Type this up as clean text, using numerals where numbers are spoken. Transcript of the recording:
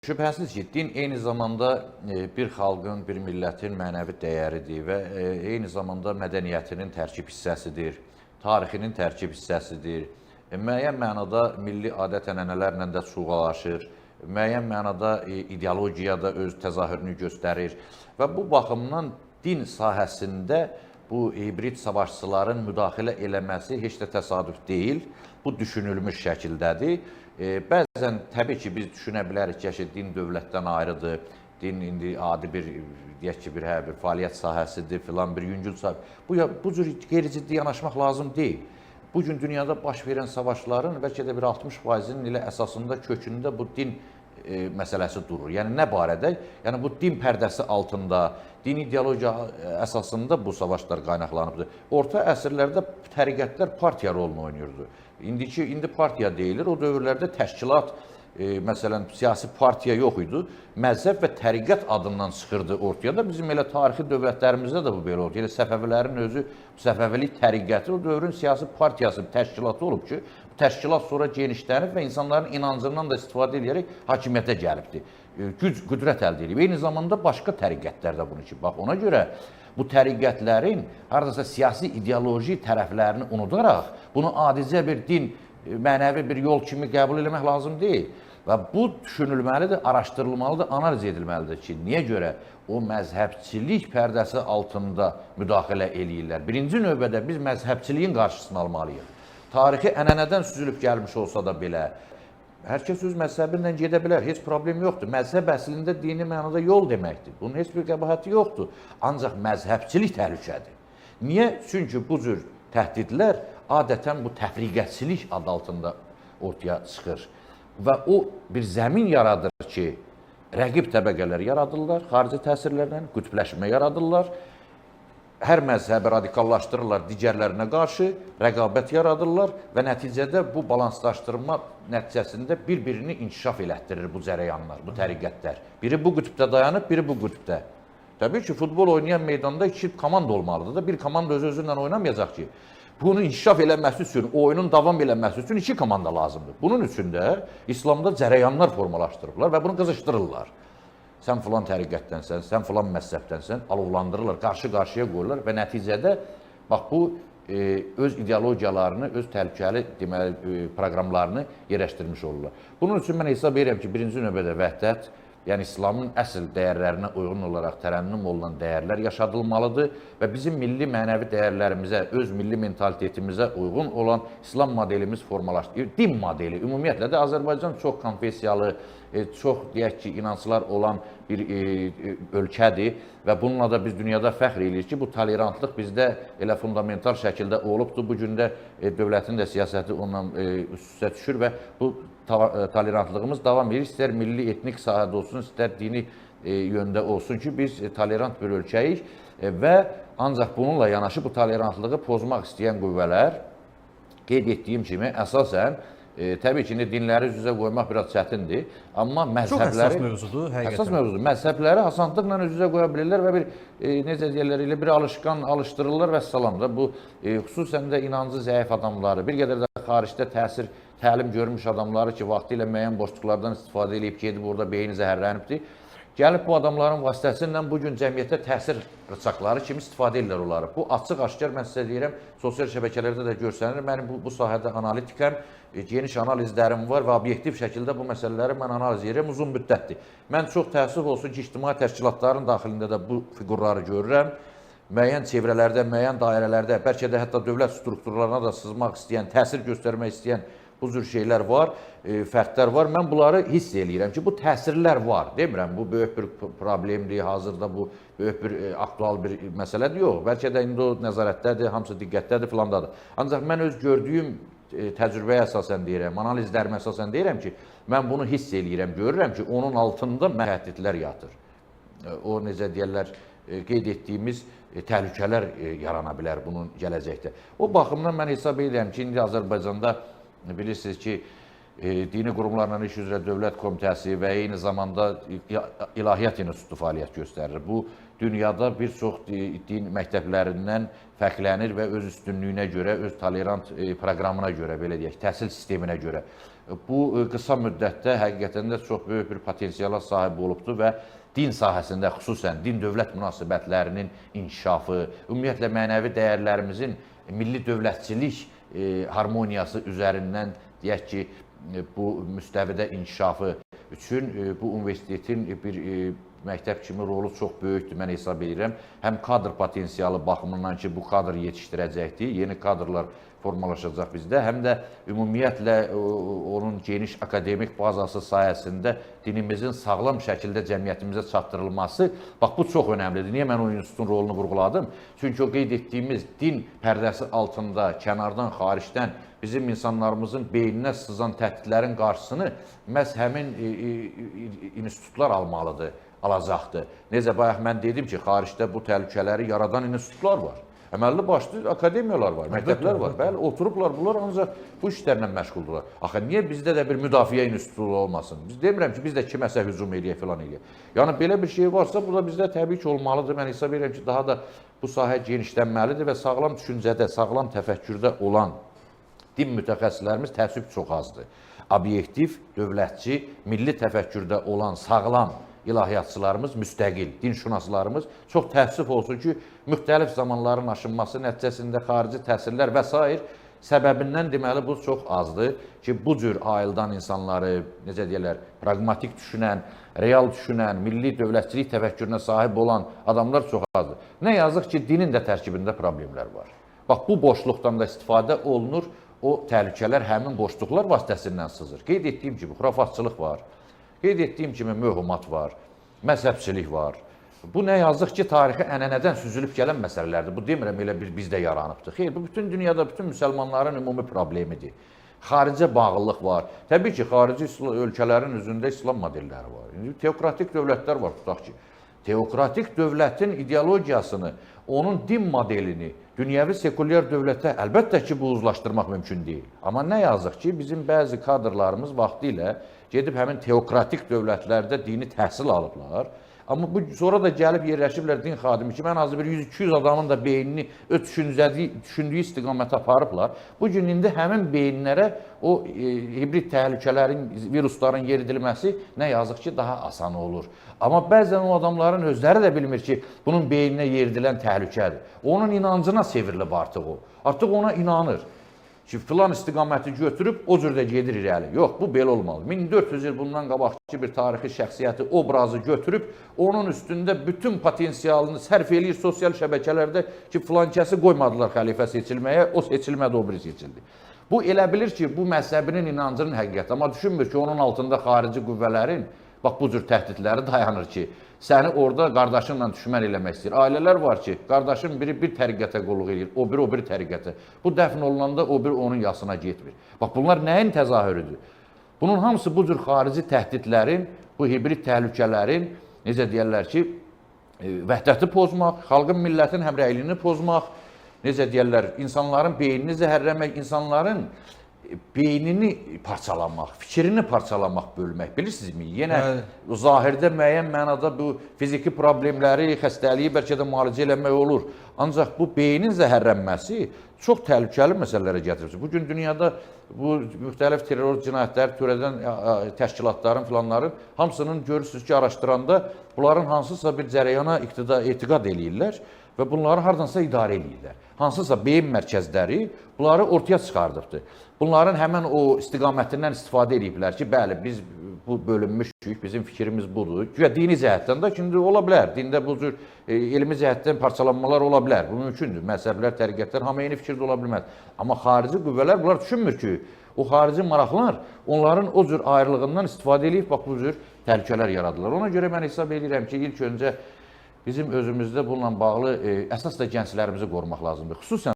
Şübhəsiz ki, din eyni zamanda bir xalqın, bir millətin mənəvi dəyəridir və eyni zamanda mədəniyyətinin tərkib hissəsidir, tarixinin tərkib hissəsidir. Müəyyən mənada milli adət-ənənələrlə də çuğalaşır, müəyyən mənada ideologiyada öz təzahürünü göstərir və bu baxımdan din sahəsində bu hibrid savaşçıların müdaxilə eləməsi heç də təsadüf deyil. Bu düşünülmüş şəkildədir. Bəzən təbii ki, biz düşünə bilərik ki, din dövlətdən ayrıdır, din indi adi bir, deyək ki, bir, bir fəaliyyət sahəsidir, filan bir yüngül sahə. Bu cür qeyri-ciddi yanaşmaq lazım deyil. Bu gün dünyada baş verən savaşların bəlkə də bir 60%-nin elə əsasında, kökündə bu din məsələsi durur. Yəni nə barədə? Yəni bu din pərdəsi altında, dini ideologiya əsasında bu savaşlar qaynaqlanıbdır. Orta əsrlərdə təriqətlər partiya rolunu oynayırdı. İndi partiya deyilir, o dövrlərdə təşkilat, məsələn, siyasi partiya yox idi. Məzhəb və təriqət adından çıxırdı ortaya da. Bizim elə tarixi dövlətlərimizdə də bu belə oldu. Elə Səfəvilərin özü, Səfəvilik təriqəti o dövrün siyasi partiyası, təşkilatı olub ki, bu təşkilat sonra genişlənib və insanların inancından da istifadə edərək hakimiyyətə gəlibdir. Güc, qüdrət əldə edib. Eyni zamanda başqa təriqətlər də bunu ki. Bax, ona görə bu təriqətlərin haradasa siyasi ideoloji tərəflərini unudaraq bunu adicə bir din, mənəvi bir yol kimi qəbul eləmək lazım deyil. Və bu düşünülməlidir, araşdırılmalıdır, analiz edilməlidir ki, niyə görə o məzhəbçilik pərdəsi altında müdaxilə eləyirlər. Birinci növbədə biz məzhəbçiliyin qarşısını almalıyıq. Tarixi ənənədən süzülüb gəlmiş olsa da belə, hər kəs öz məzhəbi ilə gedə bilər, heç problem yoxdur. Məzhəb əslində dini mənada yol deməkdir. Bunun heç bir qəbahəti yoxdur. Ancaq məzhəbçilik təhlükədir. Niyə? Çünki bu cür təhdidlər adətən bu təfriqəçilik adı altında ortaya çıxır. Və o bir zəmin yaradır ki, rəqib təbəqələr yaradırlar, xarici təsirlərlə, qütbləşmə yaradırlar. Hər məzhəbi radikallaşdırırlar digərlərinə qarşı, rəqabət yaradırlar və nəticədə bu balanslaşdırma nəticəsində bir-birini inkişaf elətdirir bu cərəyanlar, bu təriqətlər. Biri bu qütbdə dayanıb, biri bu qütbdə. Təbii ki, futbol oynayan meydanda iki komanda olmalıdır da, bir komanda öz-özünlə oynamayacaq ki. Bunun inkişaf eləməsi üçün, oyunun davam eləməsi üçün iki komanda lazımdır. Bunun üçün də İslamda cərəyanlar formalaşdırıblar və bunu qızışdırırlar. Sən filan təriqətdənsən, sən filan məzhəbdənsən, alovlandırırlar, qarşı-qarşıya qoyurlar və nəticədə bax bu öz ideologiyalarını, öz təhlükəli deməli proqramlarını yerləşdirmiş olurlar. Bunun üçün mən hesab edirəm ki, birinci növbədə vəhdət, yəni İslamın əsl dəyərlərinə uyğun olaraq tərənnüm olunan dəyərlər yaşadılmalıdır və bizim milli mənəvi dəyərlərimizə, öz milli mentalitetimizə uyğun olan İslam modelimiz formalaşdır. Din modeli, ümumiyyətlə də Azərbaycan çox konfessiyalı, çox deyək ki, inanclar olan bir ölkədir və bununla da biz dünyada fəxr edirik ki, bu tolerantlıq bizdə elə fundamental şəkildə olubdur. Bu gün də dövlətin də siyasəti ondan üst-üstə düşür və bu tolerantlığımız davam edir. İstər milli, etnik sahədə olsun, istər dini yöndə olsun ki, biz tolerant bir ölkəyik və ancaq bununla yanaşı bu tolerantlığı pozmaq istəyən qüvvələr, qeyd etdiyim kimi, əsasən, təbii ki, dinləri üz-üzə qoymaq biraz çətindir, amma məzhəbləri... Çox əsas mövzudur, həqiqətən. Əsas mövzudur. Məzhəbləri asanlıqla üz-üzə qoya bilirlər və bir, necə deyirlər, elə bir alışqan alışdırırlar və salam da. Bu, xüsusən də inancı zəif adamları, bir qədər də xaricdə təsir, təlim görmüş adamları ki, vaxtilə müəyyən boşluqlardan istifadə eləyib, gedib orada beyni zəhərlənibdir. Gəlib bu adamların vasitəsilə bu gün cəmiyyətə təsir rıçaqları kimi istifadə edirlər onları. Bu açıq-aşkar, mən sizə deyirəm, sosial şəbəkələrdə də görsənir. Mənim bu sahədə analitikəm, geniş analizlərim var və obyektiv şəkildə bu məsələləri mən analiz edirəm uzun müddətdir. Mən çox təəssüf olsun ki, ictimai təşkilatların daxilində də bu fiqurları görürəm. Müəyyən çevrələrdə, müəyyən dairələrdə, bəlkə də hətta dövlət strukturlarına da sızmaq istəyən, təsir göstərmək istəyən bu cür şeylər var, fərdlər var. Mən bunları hiss eləyirəm ki, bu təsirlər var. Demirəm, bu böyük bir problemdir, hazırda bu böyük bir aktual bir məsələdir. Yox, bəlkə də indi o nəzarətdədir, hamısı diqqətdədir, filandadır. Ancaq mən öz gördüyüm təcrübəyə əsasən deyirəm, analizlərimə əsasən deyirəm ki, mən bunu hiss eləyirəm, görürəm ki, onun altında təhdidlər yatır. O, necə deyərlər, qeyd etdiyimiz təhlükələr yarana bilər bunun gələcəkdə. O baxımdan mən hesab edirəm ki, indi Azərbaycanda bilirsiniz ki, dini qurumlarla iş üzrə Dövlət Komitəsi və eyni zamanda İlahiyyat İnstitutu fəaliyyət göstərir. Bu, dünyada bir çox din məktəblərindən fərqlənir və öz üstünlüyünə görə, öz tolerant proqramına görə, belə deyək, təhsil sisteminə görə. Bu qısa müddətdə həqiqətən də çox böyük bir potensiala sahib olubdur və din sahəsində xüsusən din-dövlət münasibətlərinin inkişafı, ümumiyyətlə mənəvi dəyərlərimizin milli dövlətçilik harmoniyası üzərindən deyək ki, bu müstəvidə inkişafı üçün bu universitetin bir məktəb kimi rolu çox böyükdür, mən hesab edirəm. Həm kadr potensialı baxımından ki, bu kadr yetişdirəcəkdir, yeni kadrlar formalaşacaq bizdə, həm də ümumiyyətlə onun geniş akademik bazası sayəsində dinimizin sağlam şəkildə cəmiyyətimizə çatdırılması, bax bu çox önəmlidir. Niyə mən o institutun rolunu vurğuladım? Çünki o qeyd etdiyimiz din pərdəsi altında, kənardan, xaricdən bizim insanlarımızın beyninə sızan təhdidlərin qarşısını məhz həmin institutlar almalıdır, alacaqdır. Necə bayaq mən dedim ki, xaricdə bu təhlükələri yaradan institutlar var. Əməlli başlı akademiyalar var, məktəblər var. Bəli, oturublar bunlar ancaq bu işlərlə məşğuldurlar. Axı niyə bizdə də bir müdafiə institutu olmasın? Biz demirəm ki, biz də kiməsə hücum eləyək filan eləyək. Yəni belə bir şey varsa, bu da bizdə təbii ki olmalıdır. Mən hesab edirəm ki, daha da bu sahə genişlənməlidir və sağlam düşüncədə, sağlam təfəkkürdə olan din mütəxəssislərimiz təəssüf çox azdır. Obyektiv, dövlətçi, milli təfəkkürdə olan sağlam ilahiyyatçılarımız, müstəqil dinşünaslarımız çox təəssüf olsun ki, müxtəlif zamanların aşınması nəticəsində xarici təsirlər və sair səbəbindən deməli bu çox azdır ki, bu cür ayıldan insanları, necə deyirlər, praqmatik düşünən, real düşünən, milli dövlətçilik təfəkkürünə sahib olan adamlar çox azdır. Nə yazıq ki, dinin də tərkibində problemlər var. Bax, bu boşluqdan da istifadə olunur, o təhlükələr həmin boşluqlar vasitəsindən sızır. Qeyd etdiyim kimi, xurafatçılıq var, qeyd etdiyim kimi möhumat var, məzhəbçilik var. Bu nə yazıq ki, tarixi ənənədən süzülüb gələn məsələlərdir. Bu demirəm elə bir bizdə yaranıbdır. Xeyr, bu bütün dünyada bütün müsəlmanların ümumi problemidir. Xaricə bağlılıq var. Təbii ki, xarici ölkələrin üzündə İslam modelləri var. İndi teokratik dövlətlər var, tutaq ki. Teokratik dövlətin ideologiyasını, onun din modelini dünyəvi sekulyar dövlətə əlbəttə ki, bu uzlaşdırmaq mümkün deyil. Amma nə yazıq ki, bizim bəzi kadrlarımız vaxtilə gedib həmin teokratik dövlətlərdə dini təhsil alıblar. Amma bu sonra da gəlib yerləşiblər din xadimi kimi, ən azı bir 100-200 adamın da beynini öz düşündüyü istiqamətə aparıblar. Bu gün indi həmin beyinlərə o hibrid təhlükələrin, virusların yeridilməsi nə yazıq ki, daha asan olur. Amma bəzən o adamların özləri də bilmir ki, bunun beyninə yeridilən təhlükədir. Onun inancına çevrilib artıq o. Artıq ona inanır ki, filan istiqaməti götürüb o cür də gedir irəli. Yox, bu belə olmalı. 1400 il bundan qabaqki bir tarixi şəxsiyyəti, obrazı götürüb onun üstündə bütün potensialını sərf eləyir sosial şəbəkələrdə ki, filan kəsi qoymadılar xəlifə seçilməyə, o seçilmədi, o biri seçildi. Bu elə bilir ki, bu məzhəbinin inancının həqiqəti, amma düşünmür ki, onun altında xarici qüvvələrin bax bu cür təhdidləri dayanır ki, səni orada qardaşınla düşmən eləmək istəyir. Ailələr var ki, qardaşın biri bir təriqətə qulluq eləyir, o biri o biri təriqətə. Bu dəfn olunanda o biri onun yasına getmir. Bax bunlar nəyin təzahürüdür? Bunun hamısı bu cür xarici təhdidlərin, bu hibrid təhlükələrin, necə deyərlər ki, vəhdəti pozmaq, xalqın, millətin həmrəyliyini pozmaq, necə deyərlər, insanların beynini zəhərləmək, insanların beynini parçalamaq, fikrini parçalamaq, bölmək. Bilirsinizmi? Yenə bəli, zahirdə müəyyən mənada bu fiziki problemləri, xəstəliyi bəlkə də müalicə eləmək olur. Ancaq bu beynin zəhərlənməsi çox təhlükəli məsələlərə gətirir. Bu gün dünyada bu müxtəlif terror cinayətləri törədən təşkilatların filanların hamısının görürsünüz ki, araşdıranda bunların hansısa bir cərəyana etiqad eləyirlər və bunları hardansa idarə eləyirlər. Hansısa beyin mərkəzləri bunları ortaya çıxardıbdır. Bunların həmən o istiqamətindən istifadə eləyiblər ki, bəli, biz bu bölünmüşük, bizim fikrimiz budur. Güya dini cəhətdən də şimdi ola bilər. Dində bu cür elmi cəhətdən parçalanmalar ola bilər. Bu mümkündür. Məzhəblər, təriqətlər hamı eyni fikirdə ola bilməz. Amma xarici qüvvələr bunlar düşünmür ki, o xarici maraqlar onların o cür ayrılığından istifadə eləyib bax bu cür təhlükələr yaradırlar. Ona görə mən hesab edirəm ki, ilk öncə bizim özümüzdə bununla bağlı əsas da gənclərimizi qorumaq lazımdır. Xüsusən